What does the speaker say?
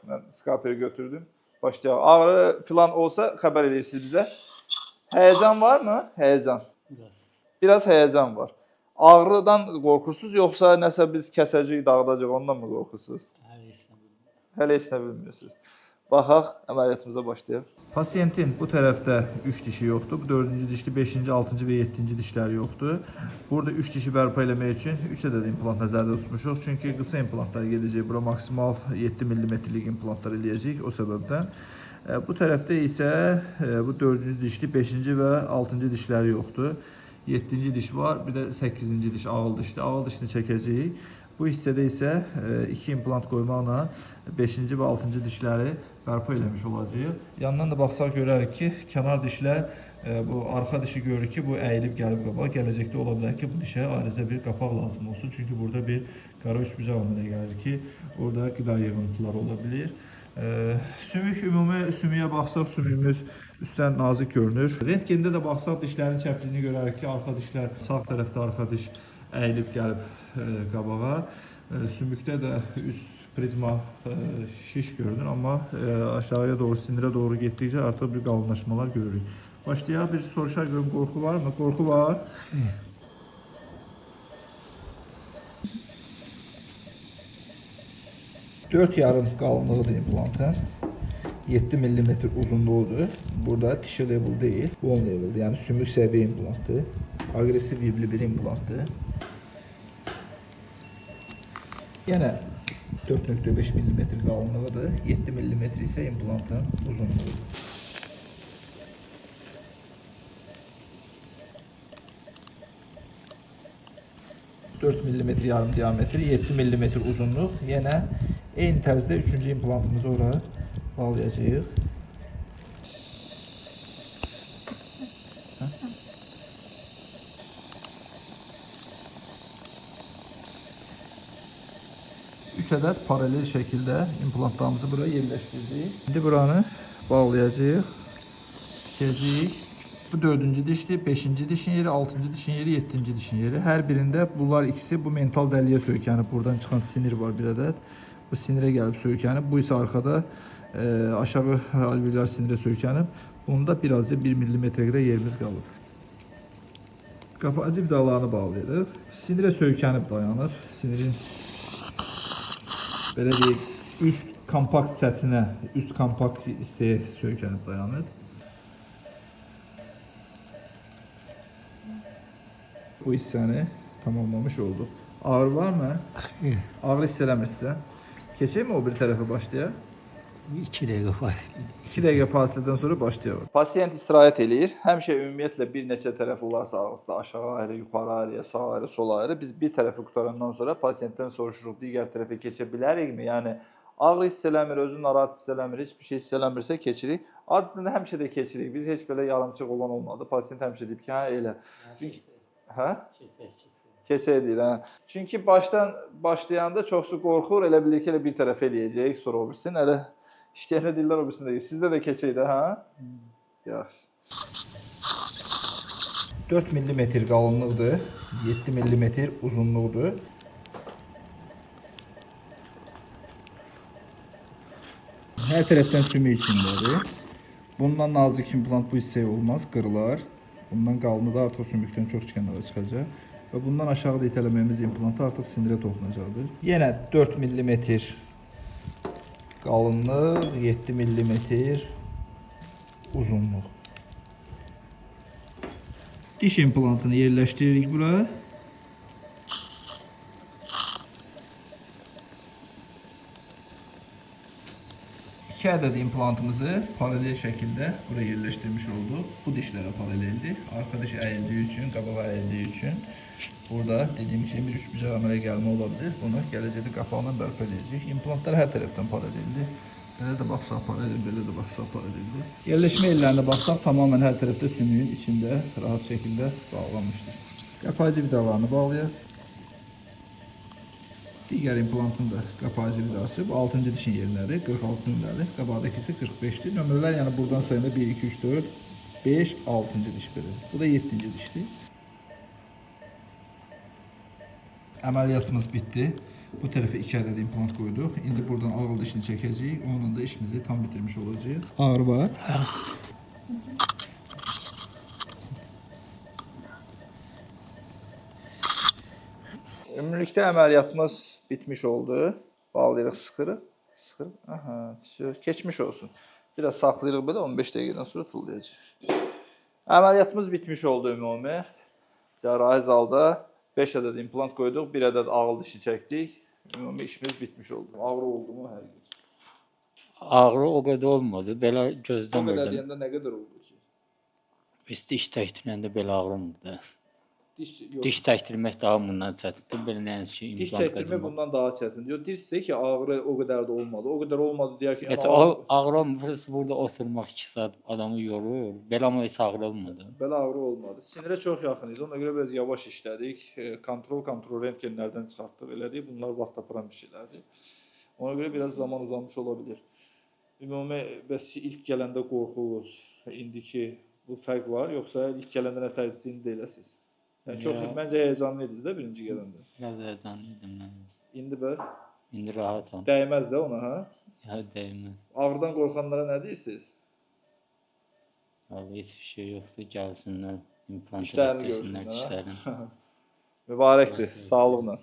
Mən skalpeli götürdüm. Başlayaq. Ağrı filan olsa xəbər edirsiniz bizə. Həyəcan varmı? Həyəcan. Biraz. Biraz həyəcan var. Ağrıdan qorxursunuz yoxsa nəsə biz kəsəcəyik, dağıdacaq, ondan mı qorxursunuz? Hələ heç nə bilmirəm. Hələ heç nə bilmirsiniz. Baxaq, əməliyyatımıza başlayaq. Pasiyentin bu tərəfdə 3 dişi yoxdur. Bu 4-cü dişli, 5-ci, 6-cı və 7-ci dişləri yoxdur. Burada 3 dişi bərpa eləmək üçün 3 ədəd implant nəzərdə tutmuşuq. Çünki qısa implantlar gedəcək. Bura maksimal 7 millimetrlik implantlar eləyəcəyik o səbəbdən. Bu tərəfdə isə bu 4-cü dişli, 5-ci və 6-cı dişləri yoxdur. 7-ci diş var, bir də 8-ci diş ağıl dişdir. Ağıl dişini çəkəcəyik. Bu hissədə isə 2 implant qoymaqla 5-ci və 6-cı dişləri bərpa eləmiş olacağıq. Yandan da baxsaq görərik ki, kənar dişlər bu arxa dişi görürük ki, bu əyilib gəlib qabağa. Gələcəkdə ola bilər ki, bu dişə ayrıca bir qapaq lazım olsun. Çünki burada bir qara üçbucaq əmələ gəlir ki, orada qida yığıntıları ola bilir. Sümük ümumi sümüyə baxsaq, sümüyümüz üstdən nazik görünür. Rentgendə də baxsaq dişlərin çəpliyini görərik ki, arxa dişlər sağ tərəfdə arxa diş əyilib gəlib qabağa. Sümükdə də üst prizma şiş görünür, amma aşağıya doğru, sinirə doğru getdikcə artıq bir qalınlaşmalar görürük. Başlayaq, bir soruşaq görüm qorxu varmı? Qorxu var. Dörd yarım qalınlığıdır implantın. 7 millimetr uzunluğudur. Burada tissue level deyil, bone leveldir. Yəni sümük səviyyə implantdır. Aqressiv ibli bir implantdır. Yenə 4.5 millimetr qalınlığıdır. 7 millimetr isə implantın uzunluğudur. ...4 millimetr yarım diametr, 7 millimetr uzunluq. Yenə eyni tərzdə üçüncü implantımızı ora bağlayacağıq. Üç ədəd paralel şəkildə implantlarımızı buraya yerləşdirdik. İndi buranı bağlayacağıq. Tikəcəyik. Bu dördüncü dişdir, beşinci dişin yeri, altıncı dişin yeri, yeddinci dişin yeri. Hər birində bunlar ikisi bu mental dəliyə söykənib. Buradan çıxan sinir var bir ədəd. Bu sinirə gəlib söykənib. Bu isə arxada aşağı alveolar sinirə söykənib. Bunda birazca 1 millimetrə qədər yerimiz qalıb. Qapacı vidalarını bağlayırıq. Sinirə söykənib dayanır. Sinirin belə deyək, üst kompakt səthinə, üst kompakt hissəyə söykənib dayanır. Bu hissəni tamamlamış olduq. Ağrı varmı? Xeyr. Ağrı hiss eləmirsən. Keçək mi o bir tərəfə başlayaq? 2 dəqiqə fasilə. 2 dəqiqə fasilədən sonra başlayaq. Pasiyent istirahət eləyir. Həmişə ümumiyyətlə bir neçə tərəf olarsa ağızda aşağı ayrı, yuxarı ayrı, sağ ayrı, sol ayrı. Biz bir tərəfi qurtarandan sonra pasiyentdən soruşuruq, digər tərəfə keçə bilərikmi? Yəni ağrı hiss eləmir, özünü narahat hiss eləmir, heç bir şey hiss eləmirsə keçirik. Adətən də həmişə də keçirik. Biz heç belə yarımçıq olan olmadı. Pasiyent həmişə deyib ki, hə elə. Çünki hə? Keçək, keçək. Keçək deyir, hə. Çünki başdan başlayanda çoxsu qorxur, elə bilir ki, elə bir tərəfə eləyəcək, sonra o birisin. Elə işləyəndə deyirlər o birisini də. Sizdə də keçək də, hə? Yaxşı. 4 millimetr qalınlıqdır, 7 millimetr uzunluqdur. Hər tərəfdən sümük içindədir. Bundan nazik implant bu hissəyə olmaz, qırılar. Bundan qalını da artıq sümükdən çox kənara çıxacaq. Və bundan aşağıda itələməyimiz implantı artıq sinirə toxunacaqdır. Yenə 4 millimetr qalınlıq, 7 millimetr uzunluq. Diş implantını yerləşdiririk bura. İki ədəd implantımızı paralel şəkildə buraya yerləşdirmiş olduq. Bu dişlərə paraleldir. Arxa diş əyildiyi üçün, qabağa əyildiyi üçün burada dediyim kimi bir üçbucaq əmələ gəlmə ola bilər. Bunu gələcəkdə qapağına bərpa edəcəyik. İmplantlar hər tərəfdən paraleldir. Belə də baxsaq paralel, belə də baxsaq paraleldir. Yerləşmə yerlərinə baxsaq tamamilə hər tərəfdə sümüyün içində rahat şəkildə bağlanmışdır. Qapayıcı vidalarını bağlayaq. Digər implantın da qapayıcı vidası bu 6-cı dişin yerindədir, 46 nömrəli. Qabaqdakı isə 45-dir. Nömrələr yəni buradan sayında 1, 2, 3, 4, 5, 6-cı diş belə. Bu da 7-ci dişdir. Əməliyyatımız bitdi. Bu tərəfə 2 ədəd implant qoyduq. İndi buradan ağıl dişini çəkəcəyik. Onunla da işimizi tam bitirmiş olacağıq. Ağrı var. Ümumilikdə əməliyyatımız bitmiş oldu. Bağlayırıq, sıxırıq. Sıxırıq. Aha, vəsə, keçmiş olsun. Biraz saxlayırıq belə 15 dəqiqədən sonra tullayacağıq. Əməliyyatımız bitmiş oldu ümumi. Cərrahi zalda 5 ədəd implant qoyduq, 1 ədəd ağıl dişi çəkdik. Ümumi işimiz bitmiş oldu. Ağrı oldu mu hər gün? Ağrı o qədər olmadı. Belə O qədər gözləmirdim. deyəndə nə qədər oldu ki? Biz diş çəkdirəndə belə ağrımırdı. Diş yox. Diş çəkdirmək daha bundan çətindir. Belə nəinki Diş implant çəkdirmək qoymaq. bundan daha çətindir. Yox, deyirsə ki, ağrı o qədər də olmadı. O qədər olmadı deyər ki, Heç amma o ağrı olmur. Burada oturmaq 2 saat adamı yorur. Belə amma heç ağrı olmadı. Belə ağrı olmadı. Sinirə çox yaxın idi. Ona görə biraz yavaş işlədik. Kontrol rentgenlərdən çıxartdıq, elədik. Bunlar vaxt aparan bir şeylərdir. Ona görə biraz zaman uzamış ola bilər. Ümumi bəs ilk gələndə qorxunuz, indiki bu fərq var, yoxsa ilk gələndə nə tərcih indi eləsiz? Yəni çox Ya. məncə həyəcanlı idiniz də birinci gələndə. Biraz həyəcanlı idim mən. İndi bəs İndi rahatam. dəyməz də ona, hə? Ya dəyməz. Ağrıdan qorxanlara nə deyirsiniz? Vallahi heç bir şey yoxdur. Gəlsinlər, implant İşlərini elətdirsinlər görsünlər, hə? dişlərini. Mübarəkdir. Sağlıqla.